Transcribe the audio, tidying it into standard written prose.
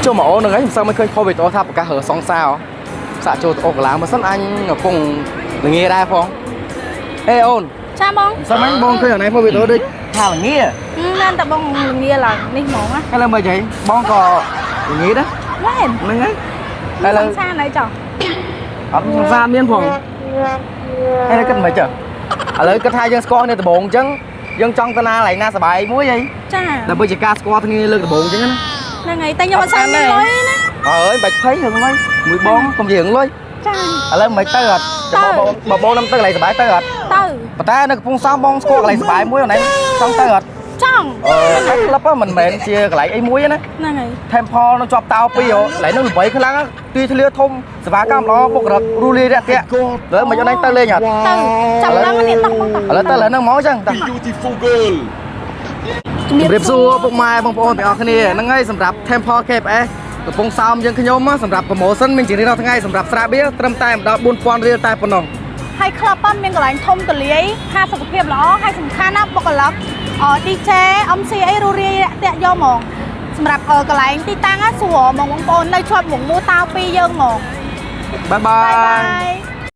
ចូលមកអូនហ្នឹងឯងមិនសូវមិនឃើញផុសវីដេអូថាប្រកាសរើសង្សារសាក់ចូលទៅអូកាឡាមកសិនអញកំពុងល្ងាដែរផងអេអូន ចាបង មិនសូវមិនបងឃើញអនឡាញផុសវីដេអូដូចថាល្ងា មែនតែបងល្ងាឡើងនេះហ្មងណា ឥឡូវមើលចៃបងក៏ល្ងាដែរ មែន ហ្នឹងហើយឥឡូវ សង្សារណៃចុះ អត់សង្សារមានផងហើយគិតមិនចុះឥឡូវគិតថាយើងស្គាល់គ្នាដំបូងអញ្ចឹងយើងចង់ទៅណាកន្លែងណាសប្បាយមួយហី ចា ដើម្បីជាការស្គាល់គ្នាលើកដំបូងអញ្ចឹងណា ហ្នឹងហើយតែខ្ញុំអត់សាមានលុយណា អើយបាច់ភ័យរឿងលុយមួយបងកុំនិយាយរឿងលុយ ចា ឥឡូវមិនទៅអត់បងបងបងនឹងទៅកន្លែងសប្បាយទៅអត់ ទៅ ប៉ុន្តែនៅកំពង់សោមបងស្គាល់កន្លែងសប្បាយមួយអនឡាញចង់ទៅអត់ ចង់ អឺតែក្លឹបមិនមែនជាកន្លែងអីមួយណា ហ្នឹងហើយ Temple នៅជាប់តោពីរកន្លែងនោះល្បីខ្លាំងទីធ្លាធំសេវាកម្មល្អបុគ្គលិករੂលាយរាក់ទាក់ឥឡូវមិនអនឡាញទៅលេងអត់ ទៅចាំឡើងនេះតោះបងតោះ ឥឡូវទៅឥឡូវហ្នឹងហ្មងចឹងតោះ Beautiful girl. ជំរាបសួរពុកម៉ែបងប្អូនទាំងអស់គ្នាហ្នឹងហើយសម្រាប់ Temple KFS កំពង់សោមយើងខ្ញុំសម្រាប់ promotion មានជារៀងរាល់ថ្ងៃសម្រាប់ស្រាបៀរត្រឹមតែម្ដង4000រៀលតែប៉ុណ្ណោះ ហើយក្លឹបហ្នឹងមានកន្លែងធំទូលាយផាសុខភាពល្អហើយសំខាន់ណាបុគ្គលិកអ DJ MC អីរੂរាយរាក់ទាក់យកហ្មងសម្រាប់កន្លែងទីតាំងស្រួលហ្មងបងប្អូននៅជាប់មុខមូតៅពីរយើងហ្មង បាយបា បាយបា យ យ